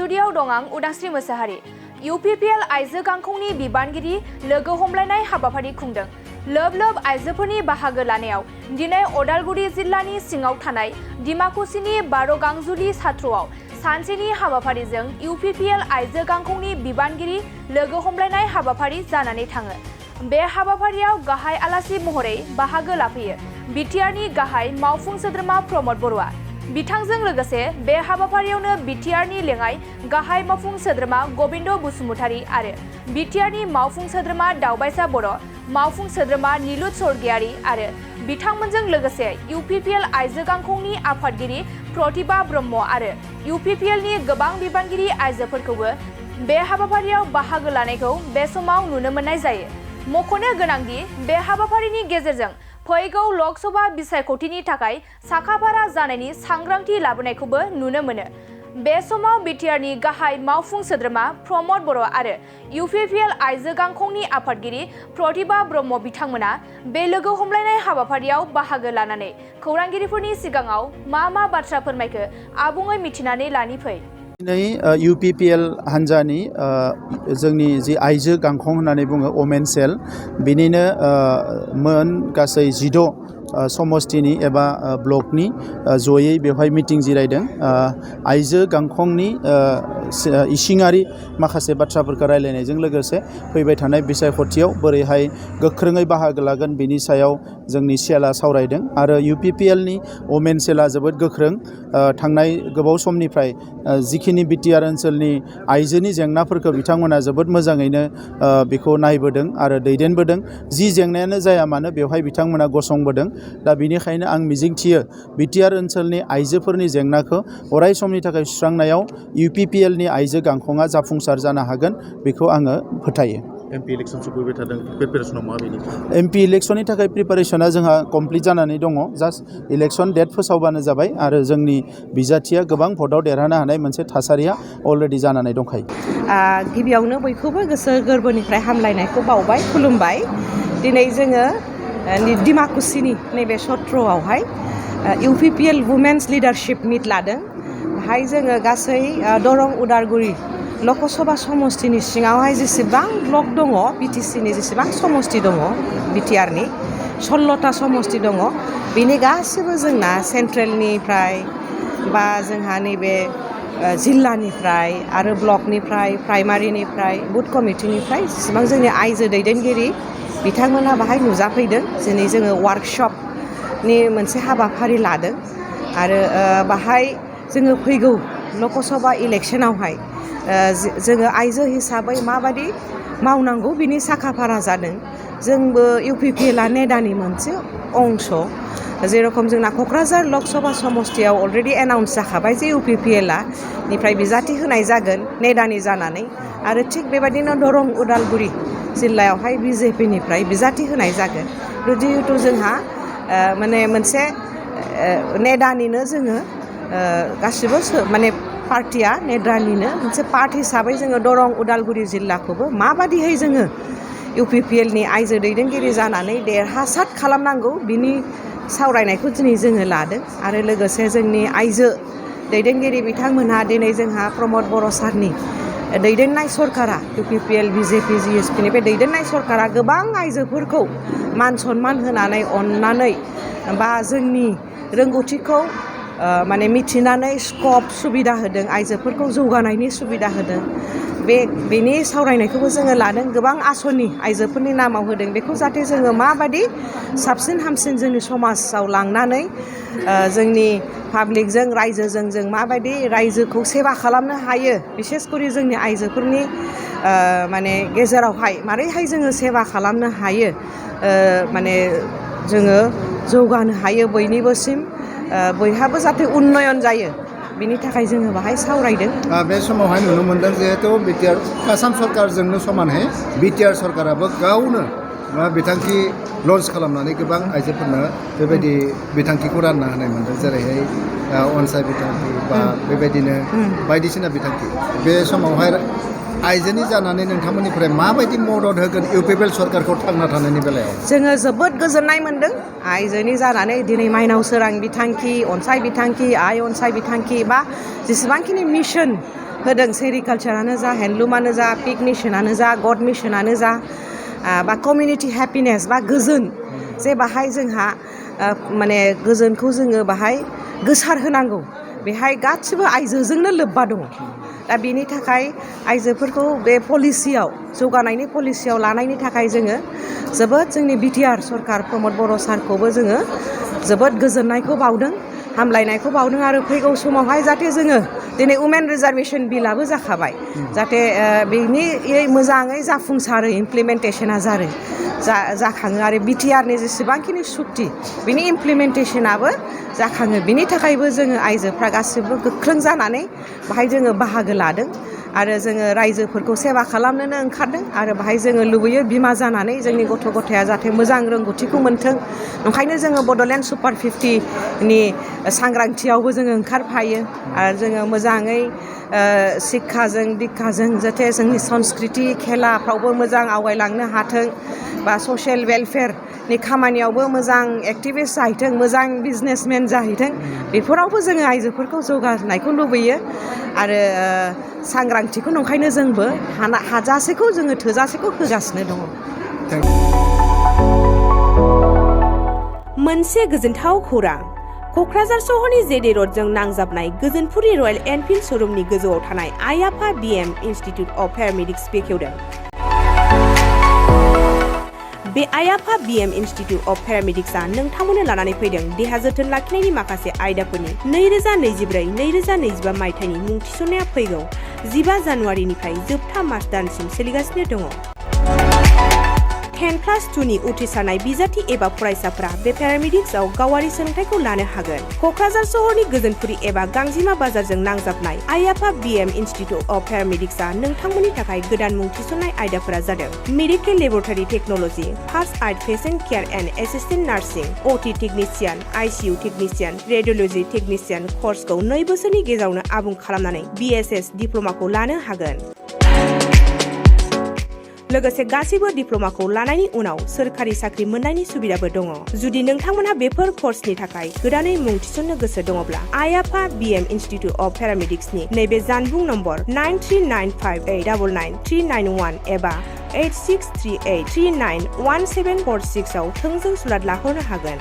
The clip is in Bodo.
स्टुडिय'आव दं आं उदांस्रि मोसाहारि। UPPL आइजो गांखंनि बिबानगिरि लोगो हमलायनाय हाबाफारि खुंदों। लोब लोब आइजोफोरनि बाहागो लानायाव दिनै अदालगुरि जिल्लानि सिङाव थानाय डिमाकुसिनि 12 गांजुलि सात्रआव सानसेनि हाबाफारिजों UPPL आइजो गांखंनि बिबानगिरि लोगो हमलायनाय हाबाफारि जानानै थाङो। बे हाबाफारियाव गाहाय आलासि महरै बाहागो लाफैयो बिटिआरनि गाहाय मावफुं सोद्रोमा प्रमद बर'आ। बिथांजों लोगोसे बे हाबाफारियावनो बिटिआरनि लेङाइ गाहाय मावफुं सोद्रोमा गबिन्द बसुमतारी आरो बिटिआरनि मावफुं सोद्रोमा दावबायसा बर', मावफुं सोद्रोमा निलुत स्वर्गियारि आरो बिथांमोनजों लोगोसे UPPL आइजो गांखंनि आफादगिरि प्रतिभा ब्रह्म आरो UPPLनि गोबां बिबानगिरि आइजोफोरखौबो बे हाबाफारियाव बाहागो लानायखौ बे समाव नुनो मोननाय जायो। मख'नो गोनांदि बे हाबाफारिनि गेजेरजों फैगौ लकसभा बिसायख'थिनि थाखाय साखाफारा जानायनि सांग्रांथि लाबोनायखौबो नुनो मोनो। बे समाव बिटिआरनि गाहाय मावफुं सोद्रोमा प्रमद बर' आरो UPPL आइजो गांखंनि आफादगिरि प्रतिभा ब्रह्म बिथांमोना बे लोगो हमलायनाय हाबाफारियाव बाहागो लानानै खौरांगिरिफोरनि सिगाङाव मा बाथ्रा फोरमायखो आबुङै मिथिनानै लानि फै। दिनै UPPL हान्जानि जोंनि जि आइजो गांखं होननानै बुङो वमेन सेल बिनिनो मोन गासै 16 समष्टिनि एबा ब्लकनि जयै बेवहाय मिटिं जिरायदों। आइजो गांखंनि इसिङारि माखासे बाथ्राफोरखौ रायलायनायजों लोगोसे फैबाय थानाय बिसायख'थियाव बोरैहाय गोख्रोङै बाहागो लागोन बिनि सायाव जोंनि सेलआ सावरायदों आरो UPPLनि वमेन सेलआ जोबोद गोख्रों थांनाय गोबाव समनिफ्राय जिखिनि बिटिआर ओनसोलनि आइजोनि जेंनाफोरखौ बिथांमोना जोबोद मोजाङैनो बेखौ नायबोदों आरो दैदेनबोदों। जि जेंनायानो जाया मानो बेवहाय बिथांमोना गसंबोदों। दा बिनिखायनो आं मिजिंथियो बिटिआर ओनसोलनि आइजोफोरनि जेंनाखौ अराय समनि थाखाय सुस्रांनायाव UPPLनि आइजो गांखंआ जाफुंसार जानो हागोन बेखौ आङो फोथायो। MP इलेक्सन सफैबाय थादों, प्रिपेरेसनाव माबायदि? MP इलेक्सननि थाखाय प्रिपेरेसना जोंहा कमप्लिट जानानै दङ। जास्ट इलेक्सन डेट फोसावबानो जाबाय आरो जोंनि बिजाथिया गोबां भटआव देरहानो हानाय मोनसे थासारिया अलरेडि जानानै दंखायो। गिबियावनो बयखौबो गोसो गोरबोनिफ्राय हामलायनायखौ बावबाय, खुलुमबाय। दिनै जोङो डिमाकुसिनि नैबे सत्रआवहाय UPPL वुमेन्स लिडारशिप मिट लादों। बेहाय जोङो गासै दरं उदालगुरि लकसभा समष्टिनि सिङावहाय जेसेबां ब्लक दङ, BTCनि जेसेबां समष्टि दङ, बिटिआरनि 16टा समष्टि दङ, बेनि गासिबो जोंना सेन्ट्रेलनिफ्राय बा जोंहा नैबे जिल्लानिफ्राय आरो ब्लकनिफ्राय, प्राइमारिनिफ्राय, बुथ कमिटिनिफ्राय जेसेबां जोंनि आइजो दैदेनगिरि बिथांमोनहा बाहाय नुजाफैदों। दिनै जोङो वार्कशपनि मोनसे हाबाफारि लादों आरो बाहाय जोङो फैगौ लकसभा इलेक्सनावहाय जोङो आइजो हिसाबै माबायदि मावनांगौ बिनि साखाफारा जादों। जोंबो UPPLआ नेडानि मोनसे अंश। जेरखम जोंना क'क्राझार लकसभा समष्टियाव अलरेडि एनाउन्स जाखाबाय जे UPPLआ निफ्राय बिजाथि होनाय जागोन नेडानि जानानै आरो थिग बेबायदिनो दरं उदालगुरि जिल्लायावहाय BJPनिफ्राय बिजाथि होनाय जागोन। जिहेतु जोंहा माने मोनसे नेडानिनो जोङो गासिबो माने पार्टिया नेडानिनो मोनसे पार्ट हिसाबै जोङो दरं उदालगुरि जिल्लाखौबो माबादिहाय जोङो UPPLनि आइजो दैदेनगिरि जानानै देरहासार खालामनांगौ बिनि सावरायनायखौ दिनै जोङो लादों आरो लोगोसे जोंनि आइजो दैदेनगिरि बिथांमोनहा दिनै जोंहा प्रमद बर' सारनि दैदेननाय सरकारा UPPL BJP GSPनि बे दैदेननाय सरकारा गोबां आइजोफोरखौ मान सनमान होनानै अननानै बा जोंनि रोंगौथिखौ माने मिथिनानै स्कप सुबिदा होदों, आइजोफोरखौ जौगानायनि सुबिदा होदों। बेनि सावरायनायखौबो जोङो लादों। गोबां आसनि आइजोफोरनि नामाव होदों। बेखौ जाहाथे जोङो माबादि साबसिन हामसिन जोंनि समाजाव लांनानै जोंनि पाब्लिकजों रायजोजों जों माबायदि रायजोखौ सेवा खालामनो हायो, बिसेसकरि जोंनि आइजोफोरनि माने गेजेरावहाय मारैहाय जोङो सेवा खालामनो हायो, माने जोङो जौगानो हायो बयनिबोसिम, बयहाबो जाहाथे उन्नयन जायो बिनि थाखाय जोङो बाहाय सावरायदों। बे समावहाय नुनो मोनदों जिहेतु बिटिआर आसाम सरकारजोंनो समानहै बिटिआर सरकाराबो गावनो बिथांखि लन्च खालामनानै गोबां आइजोफोरनो बेबायदि बिथांखिखौ रानना होनाय मोनदों। जेरैहाय अनसाय बिथांखि बा बेबायदिनो बायदिसिना बिथांखि। बे समावहाय आइजोनि जानानै नोंथांमोननिफ्राय माबायदि मदद होगोन UPPL सरकारखौ थांना थानायनि बेलायाव? जोङो जोबोद गोजोननाय मोनदों आइजोनि जानानै। दिनै माइनाव सोरां बिथांखि, अनसाय बिथांखि, आइ अनसाय बिथांखि बा जेसेबांखिनि मिशन होदों सेरिकालचारानो जा हेन्डलुमानो जा पिक मिशनानो जा गड मिशनानो जा बा कमिउनिटि हेपिनेस बा गोजोन जे बाहाय जोंहा माने गोजोनखौ जोङो बाहाय गोसार होनांगौ बेहाय गासिबो आइजोजोंनो लोब्बा दङ दा बेनि थाखाय आइजोफोरखौ बे पलिसियाव जौगानायनि पलिसियाव लानायनि थाखाय जोङो जोबोद जोंनि बिटिआर सरकार प्रमद बर' सारखौबो जोङो जोबोद गोजोननायखौ बावदों हामलायनायखौ बावदों आरो फैगौ समावहाय जाहाथे जोङो दिनै उमेन रिजार्भेसन बिलआबो जाखाबाय जाहाथे बेनि मोजाङै जाफुंसारो इमप्लिमेन्टेसना जाखाङो आरो बिटिआरनि जेसेबांखिनि सुक्ति बिनि इमप्लिमेन्टेसनाबो जाखाङो बिनि थाखायबो जोङो आइजोफ्रा गासिबो गोख्रों जानानै बाहाय जोङो बाहागो लादों आरो जोङो रायजोफोरखौ सेवा खालामनोनो ओंखारदों आरो बाहाय जोङो लुबैयो बिमा जानानै जोंनि गथ' गथाया जाहाथे मोजां रोंगौथिखौ मोन्थों ओंखायनो जोङो बड'लेण्ड सुपार 50नि सांग्रांथियावबो जोङो ओंखारफायो आरो जोङो मोजाङै शिक्षाजों दिक्षाजों जाहाथे जोंनि संस्कृति खेलाफ्रावबो मोजां आवगायलांनो हाथों बा ससियेल वेलफेयारनि खामानियावबो मोजां एक्टिभिस्ट जाहैथों मोजां बिजनेसमेन जाहैथों बेफोरावबो जोङो आइजोफोरखौ जौगानायखौ लुबैयो आरो सांग्रांथिखौ नंखायनो जोंबो हाजासेखौ जोङो थोजासेखौ होगासिनो दङ मोनसे गोजोनथाव खौरां क'क्राझार सहरनि जेडे रडजों नांजाबनाय गोजोनपुरि रयेल एनफिल्ड श'रुमनि गोजौआव थानाय आइ आफा बिएम इनस्टिट्युट अफ पेरामेडिक्स बेखेवदों बे आइ आफा बिएम इनस्टिट्युट अफ पेरामेडिक्सआ नोंथांमोननो लानानै फैदों देहा जोथोन लाखिनायनि माखासे आयदाफोरनि 2024-2025 मायथाइनि मुं थिसननाया फैगौ 15 जानुवारिनिफ्राय जोबथा मार्च दानसिम सोलिगासिनो दङ 10+2नि उथ्रिसारनाय बिजाथि एबा फरायसाफोरा बे पेरामेडिक्सआव गावारि सोलोंथाइखौ लानो हागोन क'क्राझार सहरनि गोजोनपुरि एबा गांजिमा बाजारजों नांजाबनाय आइ आफा बिएम इनस्टिट्युट अफ पेरामेडिक्सआ नोंथांमोननि थाखाय गोदान मुं थिसननाय आयदाफोरा जादों medical laboratory technology first aid patient care and assistant nursing OT technician ICU technician radiology technician कर्सखौ 2 बोसोरनि गेजेरावनो आबुं खालामनानै बिएसएस डिप्ल'माखौ लानो हागोन लोगोसे गासैबो डिप्ल'माखौ लानायनि उनाव सोरखारि साख्रि मोननायनि सुबिदाबो दङ जुदि नोंथांमोनहा बेफोर कर्सनि थाखाय गोदानै मुं थिसननो गोसो दङब्ला आइ आफा बिएम इनस्टिट्युट अफ पेरामेडिक्सनि नैबे जानबुं नम्बर 9395899391 एबा 8638391746 आव थोंजों सुलाद लाहरनो हागोन